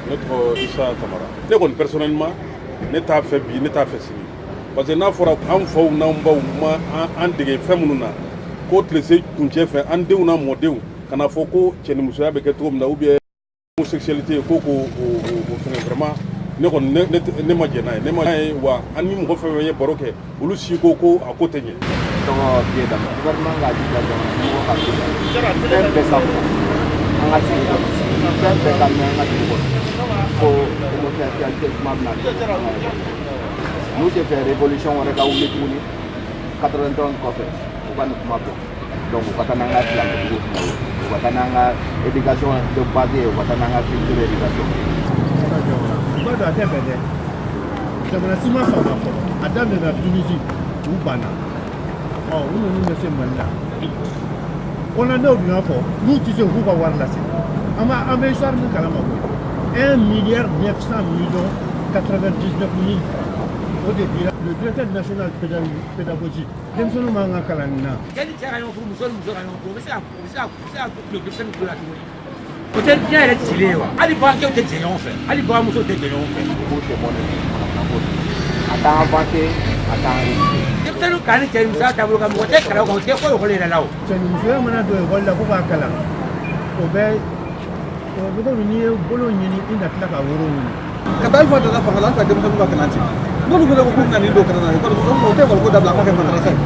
Ne tɔgɔ Isa Kamara. Ne kɔni, personnellement, ne t'a fɛ bi, ne t'a fɛ sini, parce que n'a fɔra an faw n'an baw ma an dege fɛn minnu na, ko tile se kuncɛ fɛ, an denw n'a mɔdenw kana fɔ ko cɛnimusoya bɛ kɛ cogo min na, ou bien homosexualité, ko o fɛngɛ, vraiment, ne kɔni, ne ma jɛn n'a ye, ne ma ye. Wa an ni mɔgɔ fɛn fɛn ye baro kɛ, olu si ko ko a ko tɛ ɲɛ. Tɔgɔ Biye Dama. Gouvernement ka jija, jamana ɲɛmɔgɔ ka jija, fɛn bɛɛ ka fɔ an ka sigida, fɛn bɛɛ ka mɛn an ka dugu kɔnɔ ko homosexualité kuma bɛna don. N'u tɛ fɛ révolution wɛrɛ ka wuli tuguni 91 kɔfɛ, u ka nin kuma bila. Donc u ka taa n'an ka silamɛdugu kuma ye, u ka taa n'an ka éducation de base ye, u ka taa n'an ka culture éducation. I b'a dɔn, a tɛ bɛn dɛ. Jamana si ma sɔn ma fɔlɔ. A daminɛna Tunisie, u banna. Ɔ, u ninnu bɛ se Mali la. Kɔnɔdenw dun y'a fɔ n'u tɛ se, u k'u ka wari lase. An b'a, an bɛ histoire min kalama koyi, 1 milliard 900 millions 99 mille francs, o de dira le directeur national pédagogique. Denmisɛnninw b'an ka kalan nin na. Cɛ ni cɛ ka ɲɔgɔn furu, muso ni muso ka ɲɔgɔn furu, o bɛ se ka tulo denmisɛnnin tulo la cogo di? O tɛ diɲɛ yɛrɛ cilen ye wa? Hali bagankɛw tɛ jɛ ɲɔgɔn fɛ, hali baganmusow tɛ jɛ ɲɔgɔn fɛ. U k'u sen bɔ nin manamana ko, a t'an avancé, a t'an réussir. Denmisɛnninw kalan ni cɛ ni musoya taabolo kan, mɔgɔ tɛ kalan o kan, o tɛ fɔ ekɔli yɛrɛ la o. Cɛnimusoya mana don ekɔli la ko k'a kalan, o bɛ, o bɛ komi n'i ye bolo ɲini, i na tila ka woro ɲini. Ka taa Alpha nana fanga la, an ka denmisɛnninw ka kalan ci. N'olu fana ko k'u bɛna nin don kalan na, ekɔli o tɛ ekɔli ko dabila, a ka kɛ madarasa ye.